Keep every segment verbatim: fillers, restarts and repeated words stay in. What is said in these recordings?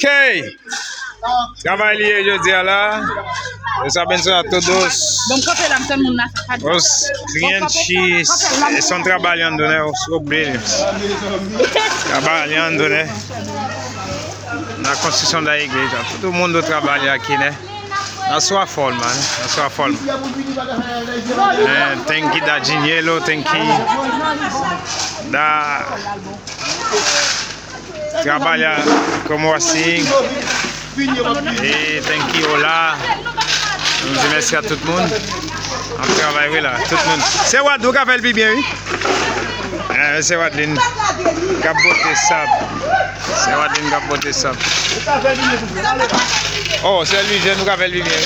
Ok. Travay li ye jodi a la. Esa bendición a todos. Os clientes están trabajando, né? Os obreiros. Trabalhando, né? Na construção da igreja. Todo mundo trabalha aqui, né? Na sua forma, né? Na sua forma. É, tem que dar dinheiro, tem que dar trabalhar como assim. E tem que olhar. Nou di mèsi a tout moun. Ap travay, wi, la. Tout moun. Se Wadou k ap fè l pi byen, wi. Eh, se Wadlin k ap bote sab. Se Wadlin k ap bote sab. Oh, se Louis Jean nou ka fè l pi byen, wi.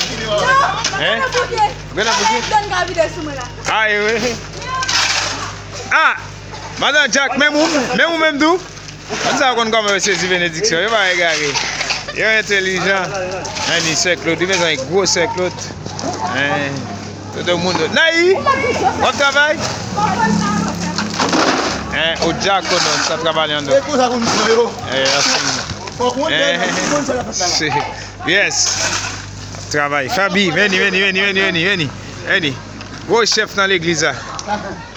Hein? Gade pou ki? Ah, e wi. Ah! Madan Jack, menm ou, menm ou menm tou? Moun sa yo konn kòman yo sezi benediksyon, yo pa egare. Yo entelijan. Men ni sè Claude, wi, mezanmi, gwo sè Claude. Hein, todo mundo. Nayi, w ap travay? Hein, o diácono está trabalhando. Eh, assim. Hein, se- yes. Ap travay. Fabi, veni, veni, veni, veni, veni, veni, veni. Gwo chèf nan legliz la.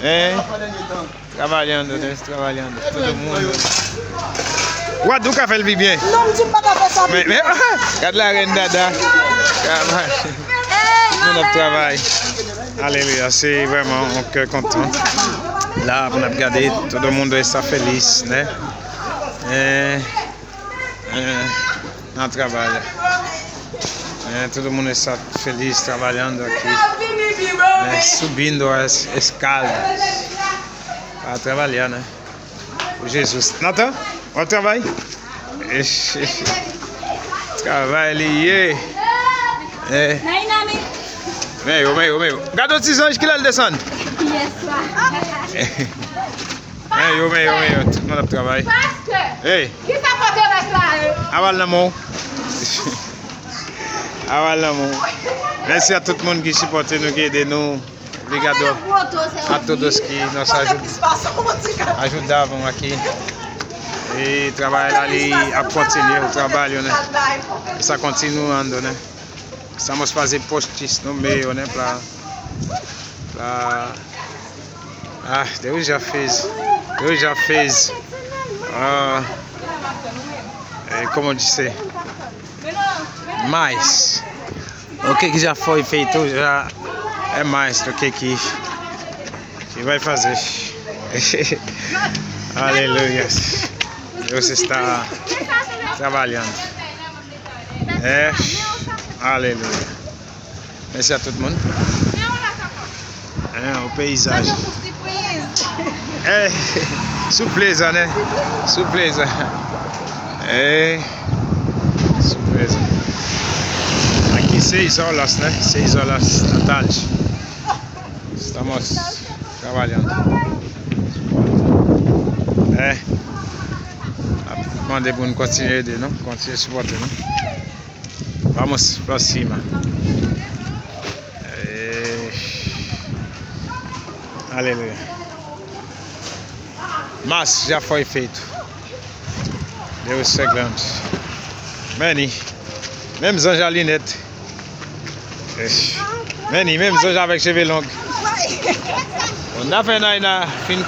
Hein? Trabalhando, né? Trabalhando. Todo mundo. Wadou ka fè l pi byen. Non, m di m pa ka fè sa pi byen. Men, men, gad la rèn Dada. Travay. Tout moun ap travay. Alelouya, se vrèman yon kè kontan. La, pou n ap gade, todo mundo está feliz, né? Eh, eh, na trabalho. Eh, todo mundo está feliz trabalhando aqui. Eh, subindo as escadas. Para trabalhar, né? O Jesus. Nathan, w ap travay? Travay li ye. Eh. Men yo, men yo, men yo. Gade yon ti zanj ki lè l desann. Men yo, men yo, men yo. Tout moun ap travay. Hey. Aval nan men w. Aval nan men w. Mèsi a tout moun ki sipòte nou, ki ede nou. Obrigado a todos que nos ajud- ajudavam aqui. E travay la li ap kontinye, o trabalho, né? Está continuando, né? Estamos fazendo postes no meio, né? Pra, pra, ah, Deus já fez, Deus já fez. Ah, é, como dizer, mais. O que que já foi feito já é mais do que que, que vai fazer. Aleluia. Deus está trabalhando. É, aleluia. Mèsi a tout moun. É, o peyizaj. É, surpreza, né? Surpreza. É, surpreza. Aqui seis horas, né? Seis horas da tarde. Estamos trabalhando. É. Ap mande pou nou kontinye ede nou, kontinye sipòte nou. Vamos pra cima. Eh, aleluia. Mas já foi feito. Deus é grande. Meni. Menm zanj a linèt. Eish. Meni, menm zanj avèk cheve long. Bon, n a fè Naina fin